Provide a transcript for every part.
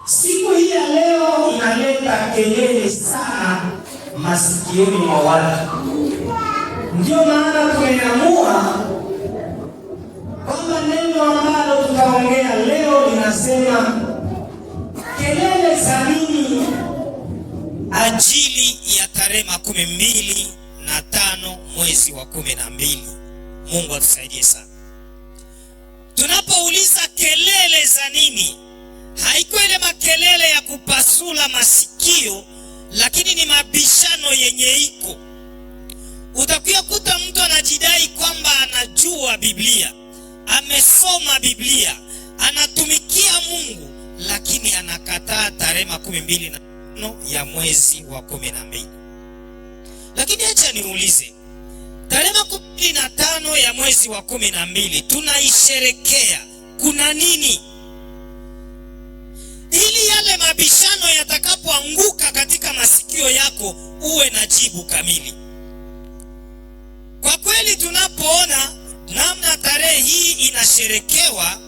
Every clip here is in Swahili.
Siku hii ya leo inaleta kelele sana masikioni mwa watu. Ndio maana tumeamua kwamba neno ambalo tutaongea leo linasema kelele za nini ajili ya tarehe 25 mwezi wa 12. Mungu atusaidie sana. Tunapouliza kelele za nini, haiko ile makelele ya kupasula masikio, lakini ni mabishano yenye iko. Utakuya kuta mtu anajidai kwamba anajua Biblia, amesoma Biblia, anatumikia Mungu, lakini anakataa tarehe 25 ya mwezi wa 12. Lakini acha niulize, tarehe 15 ya mwezi wa 12 tunaisherekea, kuna nini? Ili yale mabishano yatakapoanguka katika masikio yako uwe na jibu kamili. Kwa kweli tunapoona namna tarehe hii inasherekewa,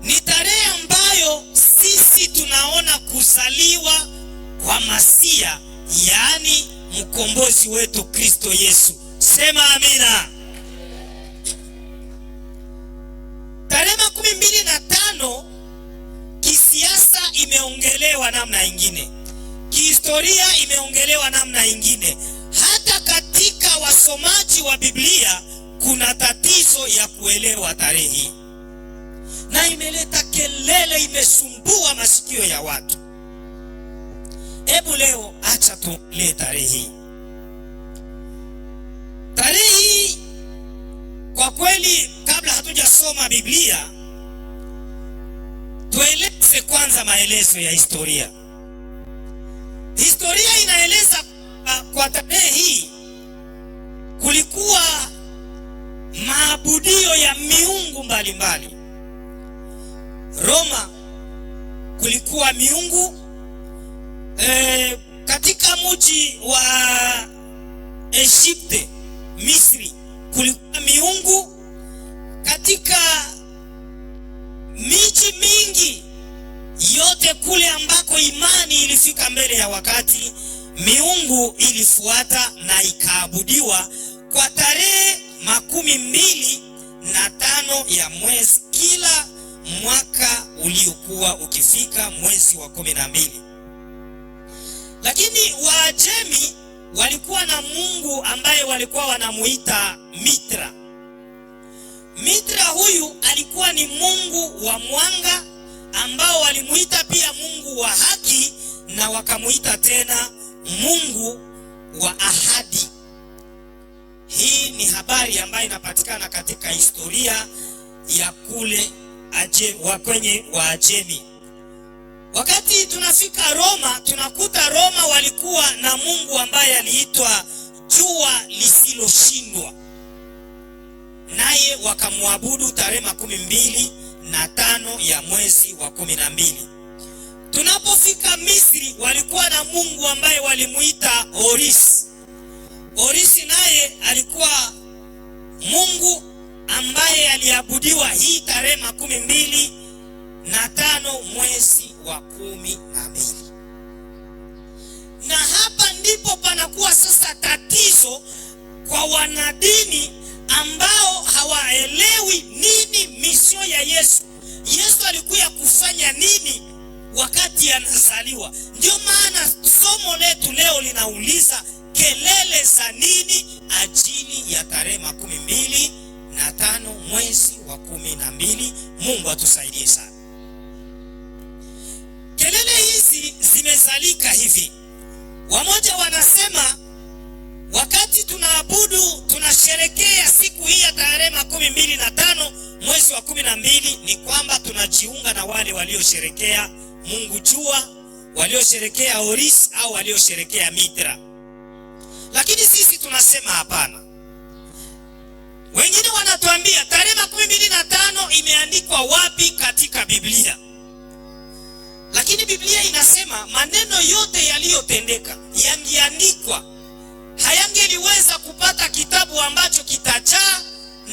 ni tarehe ambayo sisi tunaona kuzaliwa kwa Masia, yaani mkombozi wetu Kristo Yesu. Sema amina. Tarehe 25 kisiasa imeongelewa namna ingine, kihistoria imeongelewa namna ingine, hata katika wasomaji wa Biblia kuna tatizo ya kuelewa tarehe hii, na imeleta kelele, imesumbua masikio ya watu. Hebu leo acha tuongelee tarehe hii. Tarehe hii kwa kweli, kabla hatujasoma Biblia, tueleze kwanza maelezo ya historia. Historia inaeleza kwa tarehe hii kulikuwa maabudio ya miungu mbalimbali. Roma kulikuwa miungu katika mji wa Egypte, Misri kulikuwa miungu. Katika miji mingi yote kule ambako imani ilifika mbele ya wakati, miungu ilifuata na ikaabudiwa kwa tarehe 25 ya mwezi kila mwaka uliokuwa ukifika mwezi wa 12. Lakini Waajemi walikuwa na mungu ambaye walikuwa wanamuita Mitra. Mitra huyu alikuwa ni mungu wa mwanga ambao walimuita pia mungu wa haki, na wakamuita tena mungu wa ahadi. Hii ni habari ambayo inapatikana katika historia ya kule kwenye Waajemi. Wakati tunafika Roma, tunakuta Roma walikuwa na mungu ambaye aliitwa jua lisiloshindwa, naye wakamwabudu tarehe 25 ya mwezi wa 12. Tunapofika Misri, walikuwa na mungu ambaye walimuita Horisi. Horisi naye alikuwa mungu ambaye aliabudiwa hii tarehe 25 mwezi wa 12. Na hapa ndipo panakuwa sasa tatizo kwa wanadini ambao hawaelewi nini misio ya Yesu. Yesu alikuya kufanya nini wakati anazaliwa? Ndio maana somo letu leo linauliza kelele za nini ajili ya tarehe 25 mwezi wa 12. Mungu atusaidie sana. Kelele hizi zimezalika hivi. Wamoja wanasema wakati tunaabudu, tunasherekea siku hii ya tarehe 25 mwezi wa 12, ni kwamba tunajiunga na wale waliosherekea Mungu jua, waliosherekea Horisi au waliosherekea Mitra. Lakini sisi tunasema hapana. Wengine wanatuambia tarehe 25 imeandikwa wapi katika Biblia? Lakini Biblia inasema maneno yote yaliyotendeka yangeandikwa, hayangeliweza kupata kitabu ambacho kitajaa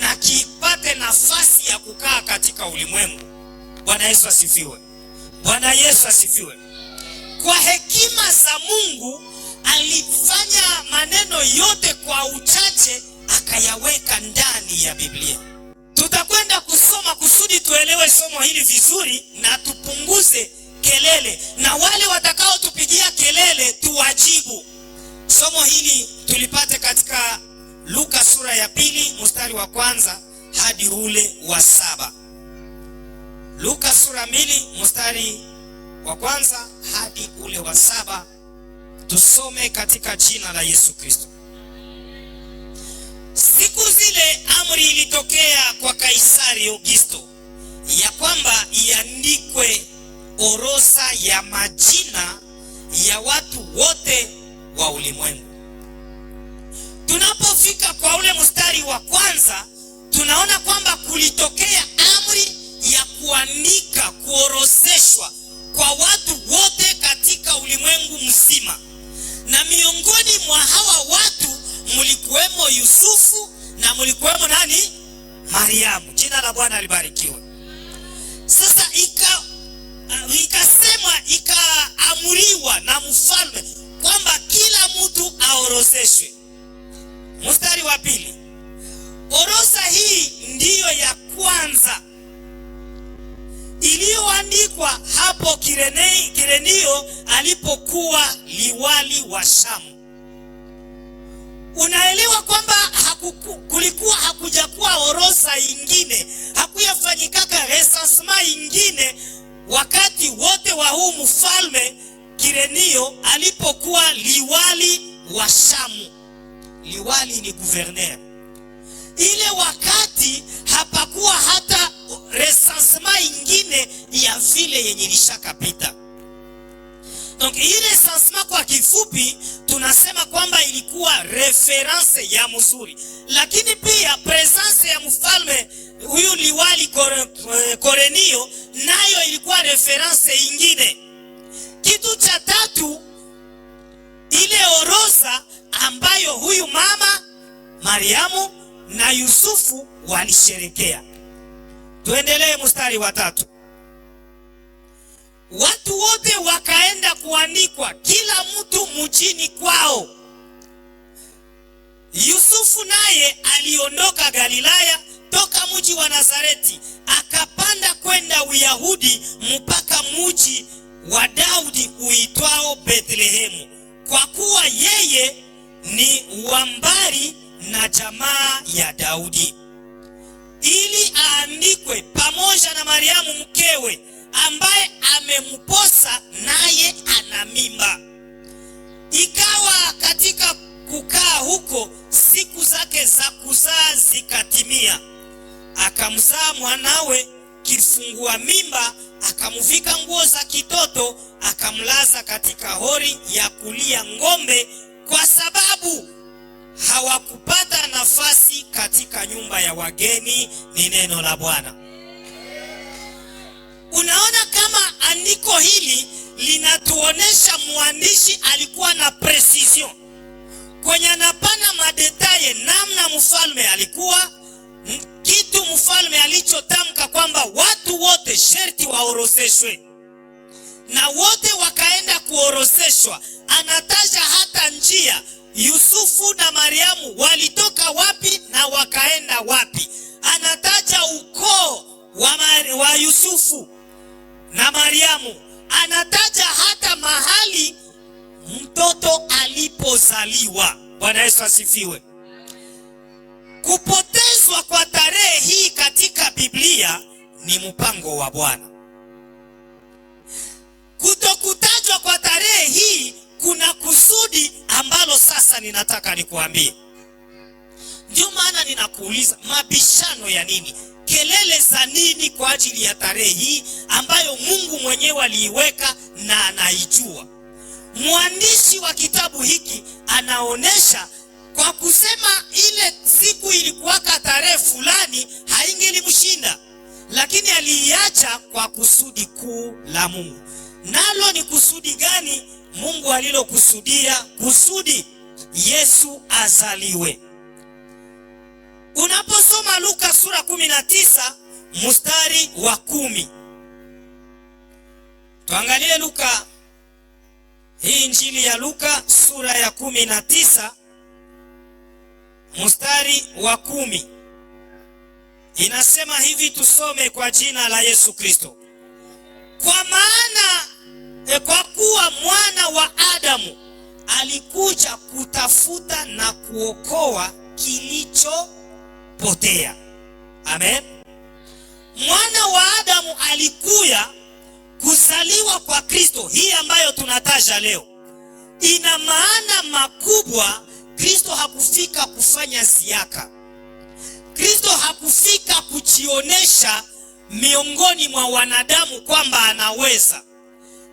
na kipate nafasi ya kukaa katika ulimwengu. Bwana Yesu asifiwe. Bwana Yesu asifiwe. Kwa hekima za Mungu alifanya maneno yote kwa uchache akayaweka ndani ya Biblia. Tutakwenda kusoma kusudi tuelewe somo hili vizuri na tupunguze kelele, na wale watakaotupigia kelele tuwajibu. Somo hili tulipate katika Luka sura ya 2 mstari wa 1 hadi ule wa 7. Luka sura 2 mstari wa 1 hadi ule wa 7. Tusome katika jina la Yesu Kristo. Siku zile amri ilitokea kwa Kaisari Augusto ya kwamba iandikwe orodha ya majina ya watu wote wa ulimwengu. Tunapofika kwa ule mstari wa 1, tunaona kwamba kulitokea amri ya kuandika, kuorozeshwa kwa watu wote katika ulimwengu mzima. Na miongoni mwa hawa watu mulikuwemo Yusufu na mulikuwemo nani? Mariamu. Jina la Bwana libarikiwe. Sasa ikasemwa, ikaamriwa na mfalme kwamba kila mtu aorozeshwe. Mstari wa 2. Orodha hii ndiyo ya kwanza iliyoandikwa hapo Kirenio alipokuwa liwali wa Shamu. Unaelewa kwamba kulikuwa hakujakuwa orodha ingine, hakuyafanyikaka recensement ingine wakati wote wa huu mfalme Kirenio alipokuwa liwali wa Shamu. Liwali ni gouverneur. Ile wakati hapakuwa hata recensement ingine ya vile yenye ilishakapita. Donc hii recensement kwa kifupi tunasema kwamba ilikuwa reference ya mzuri, lakini pia presence ya mfalme huyu liwali Korenio nayo ilikuwa reference ingine. Kitu cha tatu, ile orodha ambayo huyu mama Mariamu na Yusufu walisherekea. Tuendelee mstari wa 3. Watu wote wakaenda kuandikwa, kila mtu mjini kwao. Yusufu naye aliondoka Galilaya toka mji wa Nazareti, akapanda kwenda Uyahudi mpaka mji wa Daudi uitwao Bethlehemu, kwa kuwa yeye ni wa mbari na jamaa ya Daudi, ili aandikwe pamoja na Mariamu mkewe, ambaye amemposa naye ana mimba. Ikawa katika kukaa huko siku zake za kuzaa zikatimia, akamzaa mwanawe kifungua mimba, akamvika nguo za kitoto, akamlaza katika hori ya kulia ng'ombe, kwa sababu hawakupata nafasi katika nyumba ya wageni. Ni neno la Bwana. Unaona kama andiko hili linatuonesha mwandishi alikuwa na precision kwenye anapana madetaye namna mfalme alikuwa, kitu mfalme alichotamka kwamba watu wote sherti waorozeshwe, na wote wakaenda kuorozeshwa. Anataja hata njia Yusufu na Mariamu walitoka wapi na wakaenda wapi. Anataja ukoo wa Yusufu na Mariamu. Anataja hata mahali mtoto alipozaliwa. Bwana Yesu asifiwe. Kupotezwa kwa tarehe hii katika Biblia ni mpango wa Bwana. Kutokutajwa kwa tarehe hii kuna kusudi ambalo sasa ninataka nikuambie. Ndio maana ninakuuliza, mabishano ya nini? Kelele za nini kwa ajili ya tarehe hii ambayo Mungu mwenyewe aliiweka na anaijua? Mwandishi wa kitabu hiki anaonesha kwa kusema ile siku ilikuwaka tarehe fulani haingelimshinda, lakini aliiacha kwa kusudi kuu la Mungu. Nalo ni kusudi gani Mungu alilokusudia? Kusudi Yesu azaliwe. Unaposoma Luka sura 19 mstari wa 10, Tuangalie Luka, hii Injili ya Luka sura ya 19 mstari wa 10 inasema hivi, tusome kwa jina la Yesu Kristo. Kwa maana kwa kuwa mwana wa Adamu alikuja kutafuta na kuokoa kilichopotea. Amen. Mwana wa Adamu alikuya. Kuzaliwa kwa Kristo hii ambayo tunataja leo ina maana makubwa. Kristo hakufika kufanya ziaka. Kristo hakufika kujionesha miongoni mwa wanadamu kwamba anaweza,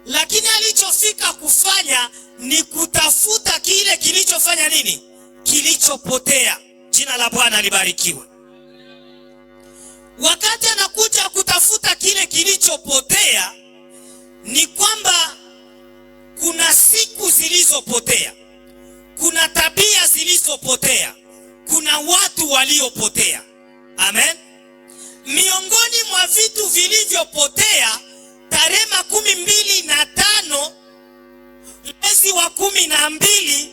lakini alichofika kufanya ni kutafuta kile kilichofanya nini? Kilichopotea. Jina la Bwana libarikiwe. Wakati anakuja kutafuta kile kilichopotea, ni kwamba kuna siku zilizopotea, kuna tabia zilizopotea, kuna watu waliopotea. Amen. Miongoni mwa vitu vilivyopotea, tarehe 25 mwezi wa 12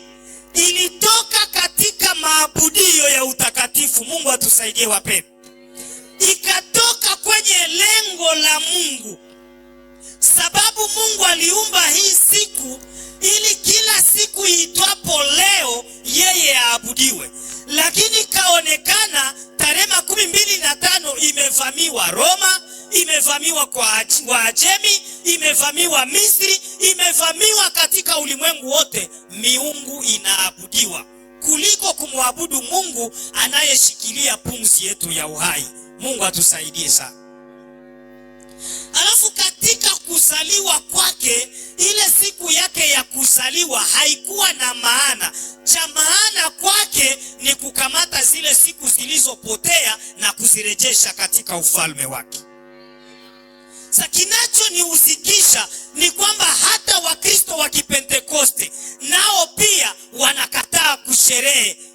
ilitoka katika maabudio ya utakatifu. Mungu atusaidie wapendwa. Ikatoka kwenye lengo la Mungu, sababu Mungu aliumba hii siku ili kila siku iitwapo leo yeye aabudiwe, lakini kaonekana tarehe 25 imevamiwa Roma, imevamiwa kwa Waajemi, imevamiwa Misri, imevamiwa katika ulimwengu wote. Miungu inaabudiwa kuliko kumwabudu Mungu anayeshikilia pumzi yetu ya uhai. Mungu atusaidie sana. Alafu katika kuzaliwa kwake, ile siku yake ya kuzaliwa haikuwa na maana. Cha maana kwake ni kukamata zile siku zilizopotea na kuzirejesha katika ufalme wake. Sasa kinachonihuzikisha ni kwamba hata Wakristo wa Kipentekoste nao pia wanakataa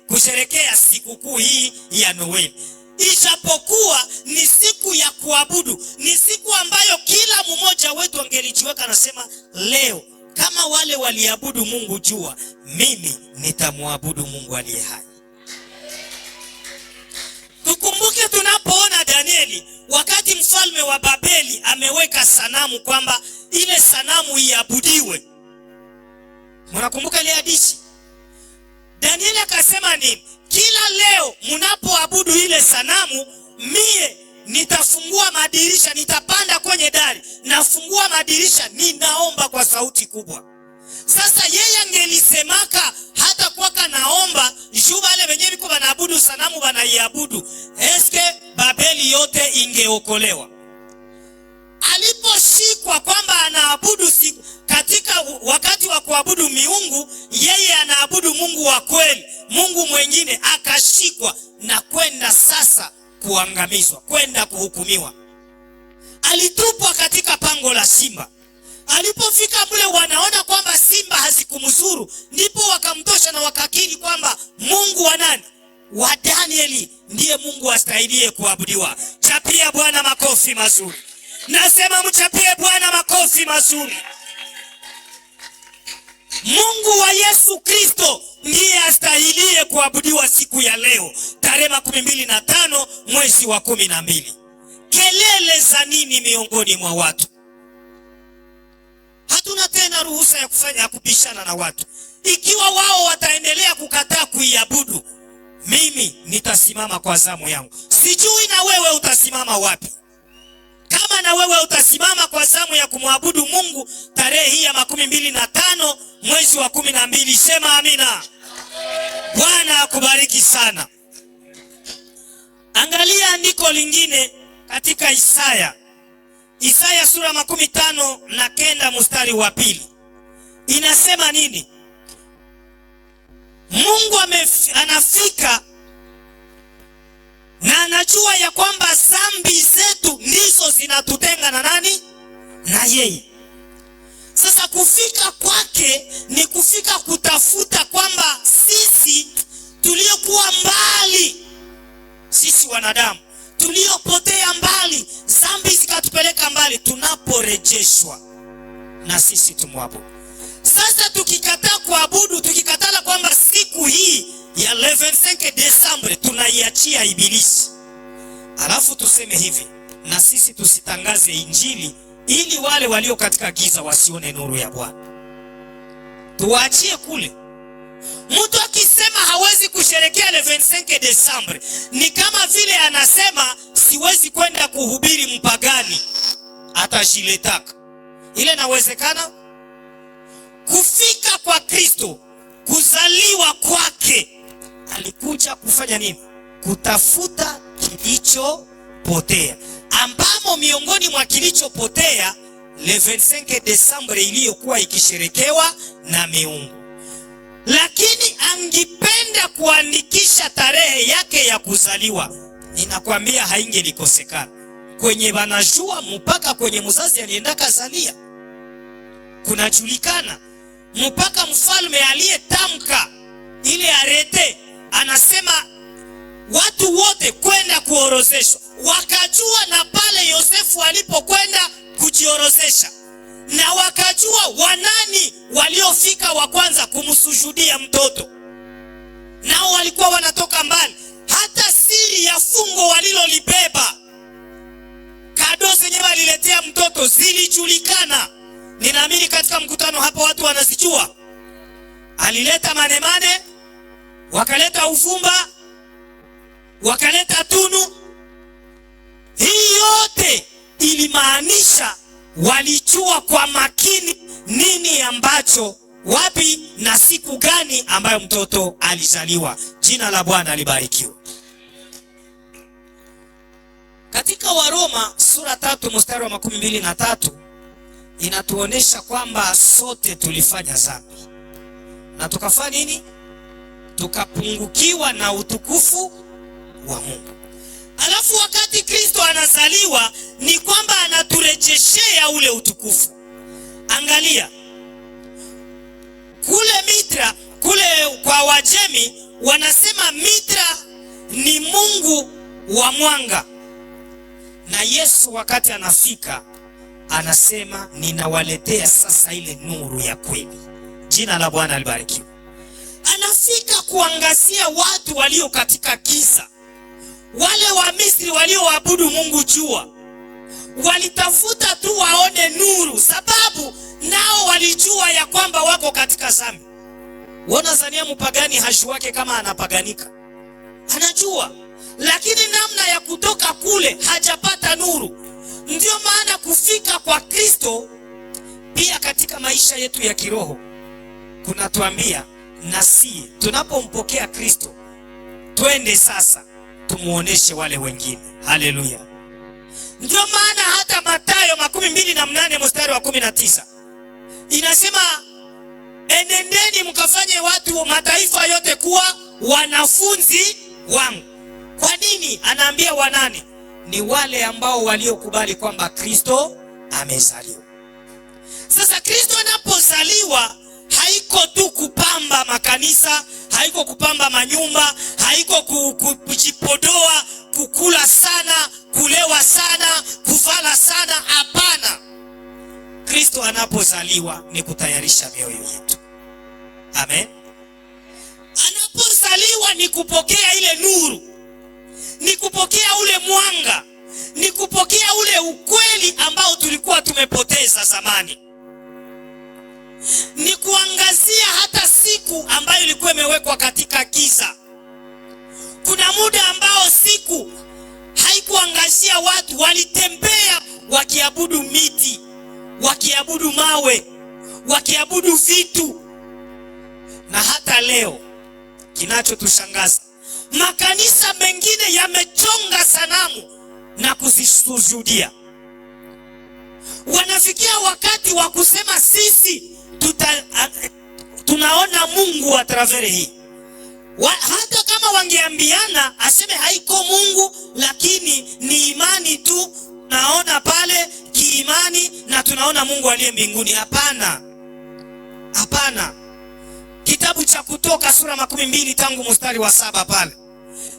kusherekea sikukuu hii ya Noeli, ijapokuwa ni siku ya kuabudu, ni siku ambayo kila mmoja wetu angelijiweka anasema, leo kama wale waliabudu Mungu jua, mimi nitamwabudu Mungu aliye hai. Tukumbuke tunapoona Danieli, wakati mfalme wa Babeli ameweka sanamu kwamba ile sanamu iabudiwe. Mnakumbuka ile hadithi? Danieli akasema nini? Kila leo mnapoabudu ile sanamu, mie nitafungua madirisha, nitapanda kwenye dari, nafungua madirisha, ninaomba kwa sauti kubwa. Sasa yeye angelisemaka hata kwaka naomba juu wale wenyewe biko banaabudu sanamu banaiabudu, eske Babeli yote ingeokolewa? Aliposhikwa kwamba anaabudu katika wakati wa kuabudu miungu, yeye anaabudu Mungu wa kweli, Mungu mwengine, akashikwa na kwenda sasa kuangamizwa, kwenda kuhukumiwa. Alitupwa katika pango la simba. Alipofika mle, wanaona kwamba simba hazikumzuru, ndipo wakamtosha na wakakiri kwamba Mungu wa nani? Wa Danieli ndiye Mungu astahilie kuabudiwa. Chapia Bwana makofi mazuri. Nasema mchapie Bwana makofi mazuri. Mungu wa Yesu Kristo ndiye astahilie kuabudiwa siku ya leo tarehe 25 mwezi wa 12. Kelele za nini miongoni mwa watu? Hatuna tena ruhusa ya kufanya kubishana na watu. Ikiwa wao wataendelea kukataa kuiabudu, mimi nitasimama kwa zamu yangu. Sijui na wewe utasimama wapi. Kama na wewe utasimama kwa zamu ya kumwabudu Mungu tarehe hii ya 25 mwezi wa 12, sema amina. Bwana akubariki sana. Angalia andiko lingine katika Isaya. Isaya sura 59 mstari wa 2 inasema nini? Mungu anafika na anajua ya kwamba dhambi zetu ndizo zinatutenga na nani? Na yeye. Sasa kufika kwake ni kufika kutafuta kwamba sisi tuliokuwa mbali, sisi wanadamu tuliopotea mbali, dhambi zikatupeleka mbali, tunaporejeshwa Na sisi tumwabudu. Sasa tukikataa kuabudu, tukikatala kwamba siku hii ya le 25 Décembre tunaiachia ibilisi, alafu tuseme hivi, na sisi tusitangaze injili ili wale walio katika giza wasione nuru ya Bwana, tuwaachie kule. Mtu akisema hawezi kusherekea le 25 Décembre ni kama vile anasema siwezi kwenda kuhubiri mpagani, atajiletaka. Ile nawezekana? Kufika kwa Kristo, kuzaliwa kwake, alikuja kufanya nini? Kutafuta kilichopotea, ambamo miongoni mwa kilichopotea le 25 Décembre iliyokuwa ikisherekewa na miungu, lakini angipenda kuandikisha tarehe yake ya kuzaliwa, ninakwambia haingelikosekana. Kwenye banajua mpaka kwenye mzazi alienda kazalia kunajulikana, mpaka mfalme aliyetamka ile arrêté anasema watu wote kwenda kuorozeshwa, wakajua na pale Yosefu alipokwenda kujiorozesha, na wakajua wanani waliofika wa kwanza kumsujudia mtoto, nao walikuwa wanatoka mbali. Hata siri ya fungo walilolibeba, cadeaux zenye waliletea mtoto zilijulikana. Ninaamini katika mkutano hapo watu wanazijua. Alileta manemane, wakaleta uvumba, wakaleta tunu. Hii yote ilimaanisha walijua kwa makini nini ambacho, wapi na siku gani ambayo mtoto alizaliwa. Jina la Bwana libarikiwe. Katika Waroma sura 3 mstari wa 23 inatuonesha kwamba sote tulifanya dhambi na tukafanya nini? Tukapungukiwa na utukufu wa Mungu. Alafu wakati Kristo anazaliwa ni kwamba anaturejeshea ule utukufu. Angalia kule Mitra, kule kwa Wajemi wanasema Mitra ni mungu wa mwanga, na Yesu wakati anafika anasema ninawaletea sasa ile nuru ya kweli. Jina la Bwana libarikiwe. Anafika kuangazia watu walio katika giza. Wale wa Misri walioabudu mungu jua walitafuta tu waone nuru, sababu nao walijua ya kwamba wako katika dhambi. Wanazania mpagani hashuwake kama anapaganika, anajua, lakini namna ya kutoka kule hajapata nuru. Ndio maana kufika kwa Kristo pia katika maisha yetu ya kiroho kunatuambia na si tunapompokea Kristo twende sasa tumuoneshe wale wengine. Haleluya! Ndio maana hata Mathayo 28 mstari wa 19 inasema enendeni mkafanye watu mataifa yote kuwa wanafunzi wangu. Kwa nini anaambia wanani? Ni wale ambao waliokubali kwamba Kristo amezaliwa. Sasa Kristo anapozaliwa haiko tu kupamba makanisa, haiko kupamba manyumba, haiko kujipodoa, kukula sana, kulewa sana, kuvala sana. Hapana. Kristo anapozaliwa ni kutayarisha mioyo yetu. Amen. Anapozaliwa ni kupokea ile nuru, ni kupokea ule mwanga, ni kupokea ule ukweli ambao tulikuwa tumepoteza zamani, ni kuangazia hata siku ambayo ilikuwa imewekwa katika giza. Kuna muda ambao siku haikuangazia watu, walitembea wakiabudu miti, wakiabudu mawe, wakiabudu vitu. Na hata leo kinachotushangaza, makanisa mengine yamechonga sanamu na kuzisujudia. Wanafikia wakati wa kusema sisi tunaona Mungu à travers hii. Hata kama wangeambiana aseme haiko Mungu, lakini ni imani tu, naona pale kiimani na tunaona Mungu aliye mbinguni. Hapana, hapana. Kitabu cha Kutoka sura 20 tangu mstari wa 7 pale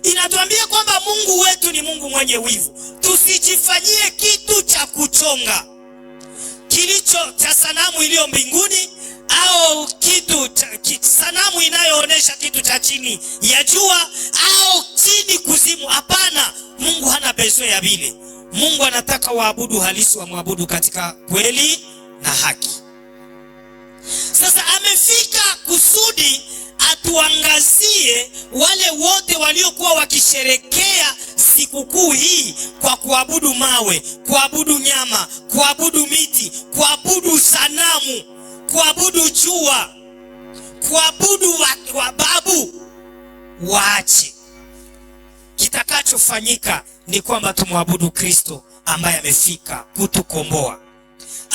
inatuambia kwamba Mungu wetu ni Mungu mwenye wivu, tusijifanyie kitu cha kuchonga kilicho kilicho cha sanamu iliyo mbinguni au kitu cha, sanamu inayoonyesha kitu cha chini ya jua au chini kuzimu. Hapana, Mungu hana besoin ya vile. Mungu anataka waabudu halisi wamwabudu katika kweli na haki. Sasa amefika kusudi atuangazie wale wote waliokuwa wakisherekea sikukuu hii kwa kuabudu mawe, kuabudu nyama, kuabudu miti, kuabudu sanamu, kuabudu jua, kuabudu wababu. Waache. Kitakachofanyika ni kwamba tumwabudu Kristo ambaye amefika kutukomboa,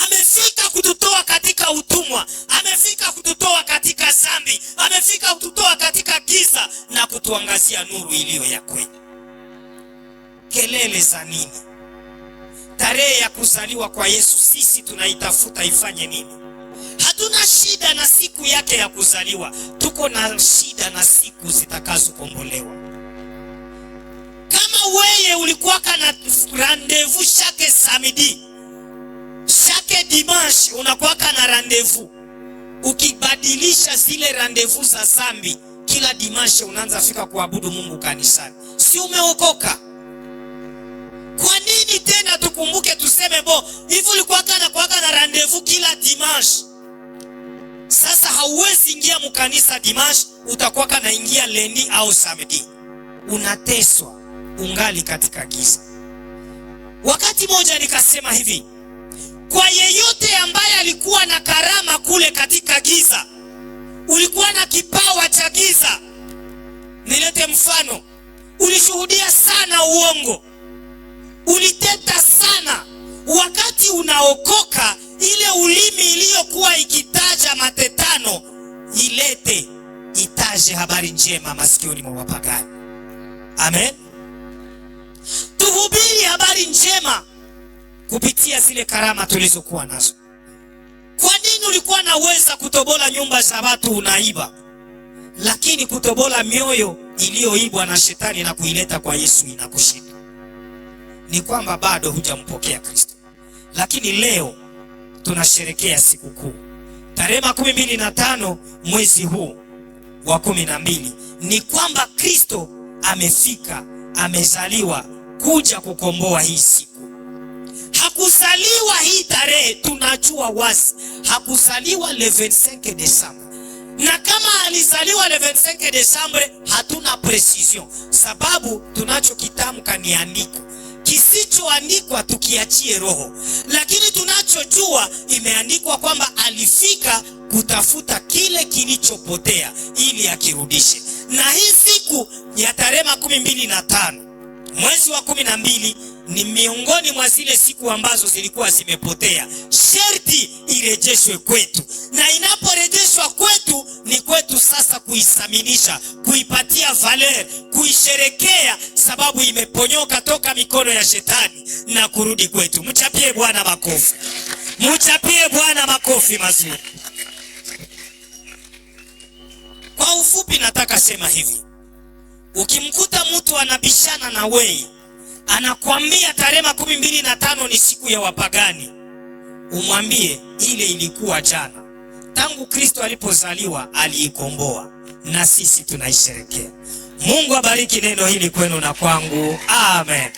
amefika kututoa katika utumwa, amefika kututoa katika dhambi, amefika kututoa katika giza na kutuangazia nuru iliyo ya kweli. Kelele za nini? Tarehe ya kuzaliwa kwa Yesu sisi tunaitafuta ifanye nini? Hatuna shida na siku yake ya kuzaliwa, tuko na shida na siku zitakazokombolewa. Kama weye ulikuwaka na rendez-vous chaque samedi, chaque dimanche unakuwaka na rendez-vous, ukibadilisha zile rendez-vous za zambi, kila dimanche unaanza fika kuabudu Mungu kanisani, si umeokoka? Kwa nini tena tukumbuke tuseme bon hivi ulikuwaka na kuwaka na rendez-vous kila dimanche? Sasa hauwezi ingia mukanisa dimanche, utakuwaka naingia lundi au samedi, unateswa ungali katika giza. Wakati moja nikasema hivi, kwa yeyote ambaye alikuwa na karama kule katika giza, ulikuwa na kipawa cha giza. Nilete mfano, ulishuhudia sana uongo, uliteta sana. Wakati unaokoka, ile ulimi iliyokuwa ikitaja matetano ilete itaje habari njema masikioni mwa wapagani. Amen. Tuhubiri habari njema kupitia zile karama tulizokuwa nazo. Kwa nini ulikuwa naweza kutobola nyumba za watu unaiba, lakini kutobola mioyo iliyoibwa na shetani na kuileta kwa Yesu inakushinda? Ni kwamba bado hujampokea Kristo. Lakini leo tunasherekea sikukuu tarehe 25 mwezi huu wa 12, ni kwamba Kristo amefika, amezaliwa kuja kukomboa hii siku. Hakuzaliwa hii tarehe, tunajua wazi hakuzaliwa le 25 Décembre, na kama alizaliwa le 25 Décembre hatuna précision, sababu tunachokitamka ni andiko, kisichoandikwa tukiachie roho, lakini tunachojua imeandikwa kwamba alifika kutafuta kile kilichopotea ili akirudishe. Na hii siku ya tarehe 25 mwezi wa 12 ni miongoni mwa zile siku ambazo zilikuwa zimepotea, sherti irejeshwe kwetu, na inaporejeshwa kwetu ni kwetu sasa kuisaminisha, kuipatia valeur, kuisherekea, sababu imeponyoka toka mikono ya shetani na kurudi kwetu. Mchapie Bwana makofi, mchapie Bwana makofi mazuri. Kwa ufupi, nataka sema hivi, ukimkuta mtu anabishana na wei, anakwambia tarehe 25 ni siku ya wapagani, umwambie ile ilikuwa jana. Tangu Kristo alipozaliwa aliikomboa, na sisi tunaisherekea. Mungu abariki neno hili kwenu na kwangu, amen.